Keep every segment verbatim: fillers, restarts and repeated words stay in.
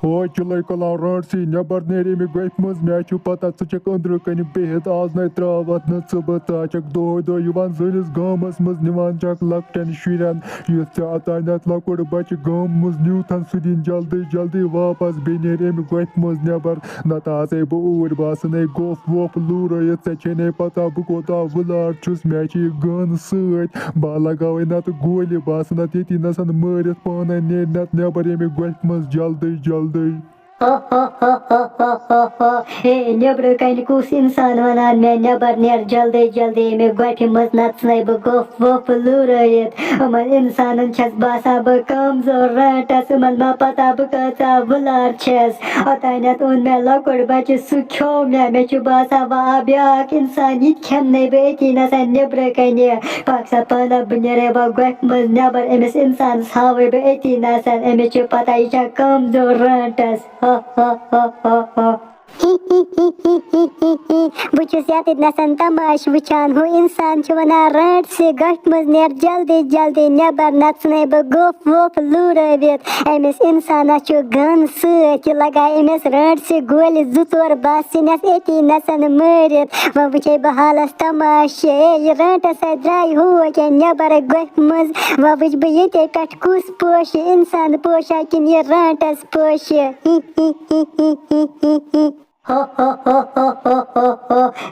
او چِلَے کَلان رانٛٹسی، نٮ۪بر نیر اَمہِ گۄپھِ منٛز، مےٚ چھُ پتہ ژٕ چھَکھ أنٛدرٕ کنہِ بِہِتھ، آز نَے ترٛاوَتھ نہٕ ژٕ بہٕ، ژٕ ہا چھَکھ دۄہَے دۄہَے یِوان سٲنِس گامَس منٛز، نِوان چھَکھ لۄکٹٮ۪ن شُرٮ۪ن، یُتھ ژےٚ اوٚتانٮ۪تھ لۄکُٹ بَچہٕ گامہٕ منٛز نیوٗتھَن، سُہ دِن جلدی جلدی واپس، بیٚیہِ نیر اَمہِ گۄپھِ منٛز نٮ۪بر، نَتہٕ آسَے بہٕ اوٗرۍ، بہٕ آسَن ہے گۄپھ وۄپھ لوٗرٲیِتھ، ژےٚ چھے نَے پتہ بہٕ کوٗتاہ وُلار چھُس، مےٚ چھِ یہِ گَن سۭتۍ۔ بہٕ لگاوے نتہٕ گولہِ، بہٕ آسہٕ نتہٕ ییٚتی نسن مٲرِتھ پانے، نیرِ نتہٕ نٮ۪بر ییٚمہِ گۄپھِ منٛز جلدی جلدی۔ ہے، نیٚبرٕ کنہِ کُس انسان ونان مےٚ، نٮ۪بر نیر جلدی جلدی ییٚمہِ گۄپھِ منٛز، نتہٕ ژھٕنے بہٕ گۄپھ وۄپھ لوٗرٲیِتھ۔ یِمن انسانن چھَس باسان بہٕ کمزور رانٛٹس، یِمن ما پتہ بہٕ کۭژاہ وُلار چھَس۔ اوٚتانٮ۪تھ اوٚن مےٚ لۄکُٹ بچہٕ، سُہ کھیوٚو مےٚ۔ مےٚ چھُ باسان، وۄنۍ آو بیٛاکھ اِنسان، یہِ تہِ کھٮ۪مہٕ نَے بہٕ أتی نَسَن نیٚبرٕ کَنہِ۔ پاک سا پانہ، بہٕ نیرَے وۄنۍ گۄپھِ منٛز نٮ۪بر، أمِس اِنسانَس ہاوَے بہٕ أتی نَسَن۔ أمِس چھِ پَتہ، یہِ چھا کَمزور رانٛٹَس۔ ہا، ہا، ہا، ہا، ہا۔ بہٕ چھُس یَتٮ۪تھ نَسَن تماشہٕ وٕچھان۔ ہُہ اِنسان چھُ وَنان، رانٛٹسٕے گۄپھِ منٛز نیر جلدی جلدی نٮ۪بر، نَتہٕ ژھٕنَے بہٕ گۄپھ وۄپھ لوٗرٲوِتھ۔ أمِس اِنسانَس چھُ گَن سۭتۍ، یہِ لگایہِ أمِس رانٛٹسٕے گولہِ زٕ ژور، بہٕ آسہٕ ژھٕنَس أتی نَسَن مٲرِتھ۔ وۄنۍ وٕچھے بہٕ حالَس تماشہٕ، اے، یہِ رانٛٹَس سۭتۍ درٛاے ہوکٮ۪ن نٮ۪بَر گۄپھِ منٛز۔ وۄنۍ وٕچھ بہٕ ییٚتے پٮ۪ٹھ کُس پوشہِ، اِنسان پوشا کِنہٕ یہِ رانٛٹَس پوشہِ۔ ہی، ہی، ہی۔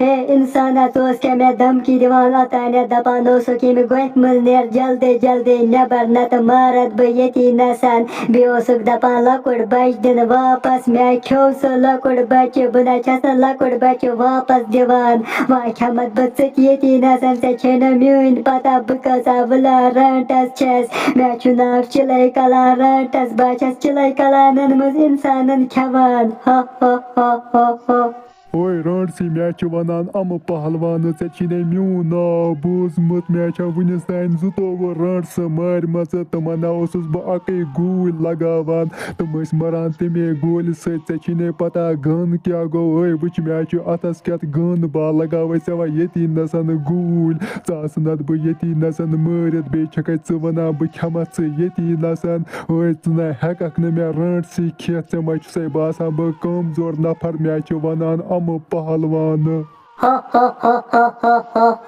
ہے اِنسانا، ژٕ اوس کیٛاہ مےٚ دھمکی دِوان اوٚتانٮ۪تھ، دَپان اوسُکھ، ییٚمہِ گۄپھِ منٛز نیر جلدی جلدی نٮ۪بَر، نَتہٕ مارَتھ بہٕ ییٚتی نَسَن۔ بیٚیہِ اوسُکھ دَپان، لۄکُٹ بَچہٕ دِنہٕ واپَس، مےٚ کھیوٚو سُہ لۄکُٹ بَچہٕ، بہٕ نہ چھَس نہٕ لۄکُٹ بَچہٕ واپَس دِوان۔ وۄنۍ کھٮ۪مَتھ بہٕ ژٕ تہِ ییٚتی نَسَن، ژےٚ چھے نہ میٛٲنۍ پَتہ بہٕ کۭژاہ وُلار رانٛٹَس چھَس۔ مےٚ چھُ ناو چِلَے کَلان رانٛٹَس، بہٕ ہا چھَس چِلَے کَلانَن منٛز اِنسانَن کھٮ۪وان۔ ہا، ہا، ہا، ہا، ہا۔ اوے رانٛٹسی، مےٚ چھِ وَنان اَمہٕ پہلوانہٕ، ژےٚ چھی نے میون ناو بوٗزمُت۔ مےٚ چھا وُنِس تام زٕتووُہ رانٛٹسہٕ مٲرمَژٕ، تِمَن نہ اوسُس بہٕ اَکٕے گوٗلۍ لگاوان، تِم ٲسۍ مَران تَمے گولہِ سۭتۍ۔ ژےٚ چھی نے پَتہ گَن کیٛاہ گوٚو۔ اوے وٕچھ، مےٚ چھُ اَتھَس کٮ۪تھ گَن، بہٕ لگاوَے ژےٚ وۄنۍ ییٚتی نَسَن گوٗلۍ، ژٕ آسہٕ نَتہٕ بہٕ ییٚتی نَسَن مٲرِتھ، بیٚیہِ چھَکھَے ژٕ وَنان بہٕ کھٮ۪مَتھ ژٕ ییٚتی نَسَن۔ اوے ژٕ نہ ہٮ۪کَکھ نہٕ مےٚ رانٛٹسٕے کھٮ۪تھ، ژےٚ ما چھُسَے باسان بہٕ کمزور نفر، مےٚ چھِ وَنان اَمہٕ پہلوانہٕ۔ ہا، ہا،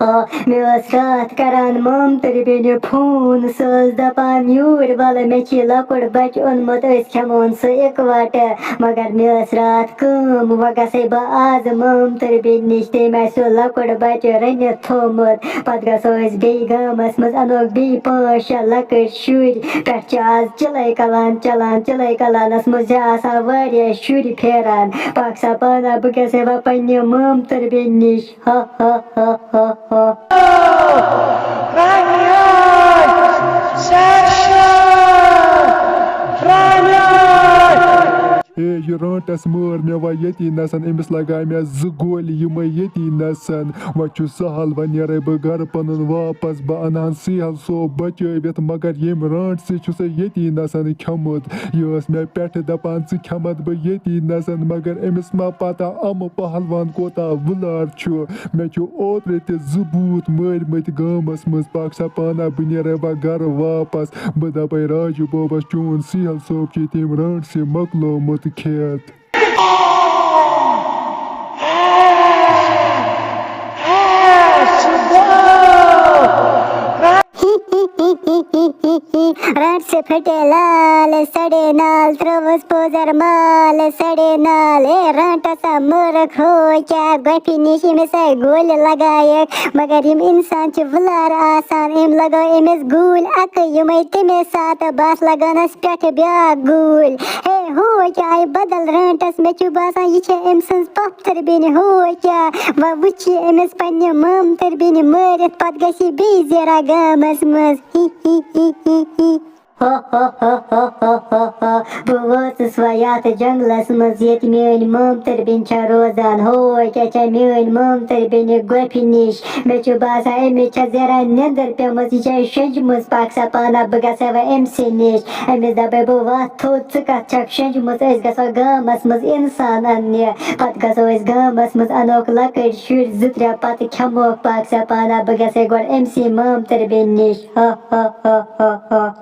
ہا۔ مےٚ ٲس راتھ کران مامتٕرۍ بیٚنہِ فون، سۄ ٲس دَپان، یوٗرۍ وَلہٕ، مےٚ چھِ لۄکُٹ بَچہٕ اوٚنمُت، أسۍ کھٮ۪مون سُہ اِکوَٹہٕ۔ مگر مےٚ ٲس راتھ کٲم، وۄنۍ گژھَے بہٕ آز مامتٕرۍ بیٚنہِ نِش، تٔمۍ آسہِ سُہ لۄکُٹ بَچہٕ رٔنِتھ تھوٚومُت۔ پَتہٕ گژھو أسۍ بیٚیہِ گامَس منٛز، اَنوکھ بیٚیہِ پانٛژھ شےٚ لۄکٕٹۍ شُرۍ۔ پٮ۪ٹھ چھِ آز چِلَے کَلان چَلان، چِلَے کَلانَس منٛز چھِ آسان واریاہ شُرۍ پھیران۔ پاک سا پانہ، بہٕ گژھَے وۄنۍ پنٛنہِ مامتٕرۍ بیٚنہِ نِش۔ ہا، ہا، ہا، ہا، ہا۔ ہے، یہِ رانٛٹَس مٲر مےٚ وۄنۍ ییٚتی نَسَن، أمِس لگایہِ مےٚ زٕ گولہِ یِمَے ییٚتی نَسَن۔ وۄنۍ چھُ سہل، وۄنۍ نیرَے بہٕ گَرٕ پَنُن واپَس، بہٕ اَنہٕ ہَن سہل صٲب بچٲوِتھ، مگر ییٚمہِ رانٛٹسٕے چھُسَے ییٚتی نَسَن کھیوٚمُت۔ یہِ ٲس مےٚ پٮ۪ٹھٕ دَپان، ژٕ کھٮ۪مَتھ بہٕ ییٚتی نَسَن، مگر أمِس ما پَتہ اَمہٕ پہلوان کوٗتاہ وُلار چھُ۔ مےٚ چھُ اوترٕ تہِ زٕ بوٗتھ مٲرمٕتۍ گامَس منٛز، پاک سا پانہ، بہٕ نیرَے وۄنۍ گَرٕ واپَس۔ بہٕ دَپَے راجہٕ بوبَس، چون سہل صٲب چھُے تٔمۍ رانٛٹسٕے مۄکلومُت کھٮ۪تھ۔ رانٛٹسٕے پھٹے لال، سڑے نال، ترٲوٕس پوزر مال، سڑے نال۔ اے رانٛٹسا مٲرٕکھ ہو کیٛاہ گۄپھِ نِش، أمِس آے گولہِ لگایَکھ۔ مگر یِم اِنسان چھِ وُلار آسان، أمۍ لگٲو أمِس گوٗلۍ اَکٕے، یِمَے تَمے ساتہٕ بَس لگٲونَس پٮ۪ٹھٕ بیٛاکھ گوٗلۍ۔ ہے، ہو کیٛاہ آیہِ بدل رانٛٹَس، مےٚ چھُ باسان، یہِ چھےٚ أمۍ سٕنٛز پۄپھتٕر بیٚنہِ۔ ہو کیٛاہ، وۄنۍ وٕچھِ أمِس پنٛنہِ مامتٕر بیٚنہِ مٲرِتھ، پَتہٕ گژھِ یہِ بیٚیہِ زیرا گامَس منٛز۔ ہی، ہی، ہی، ہی، ہی۔ ہا، ہا، ہا۔ بہٕ وٲژٕس وۄنۍ یَتھ جنٛگلَس منٛز، ییٚتہِ میٛٲنۍ مامتٕر بیٚنہِ چھےٚ روزان۔ ہو کیٛاہ چھےٚ میٛٲنۍ مامتٕر بیٚنہِ گۄپھِ نِش۔ مےٚ چھُ باسان، أمِس چھےٚ زیرا نیٚنٛدٕر پیٚمٕژ، یہِ چھےٚ شۄنٛجمٕژ۔ پاک سا پانہ، بہٕ گژھٕ وۄنۍ أمۍ سٕے نِش۔ أمِس دَپَے بہٕ، وَتھ تھوٚد، ژٕ کَتھ چھَکھ شۄنٛجمٕژ؟ أسۍ گژھو گامَس منٛز اِنسان اَننہِ۔ پَتہٕ گژھو أسۍ گامَس منٛز، اَنوکھ لۄکٕٹۍ شُرۍ زٕ ترٛےٚ، پَتہٕ کھٮ۪موکھ۔ پاک سا پانہ، بہٕ گژھَے گۄڈٕ أمۍ سٕے مامتٕر بیٚنہِ نِش۔ ہا، ہا، ہا، ہا، ہا۔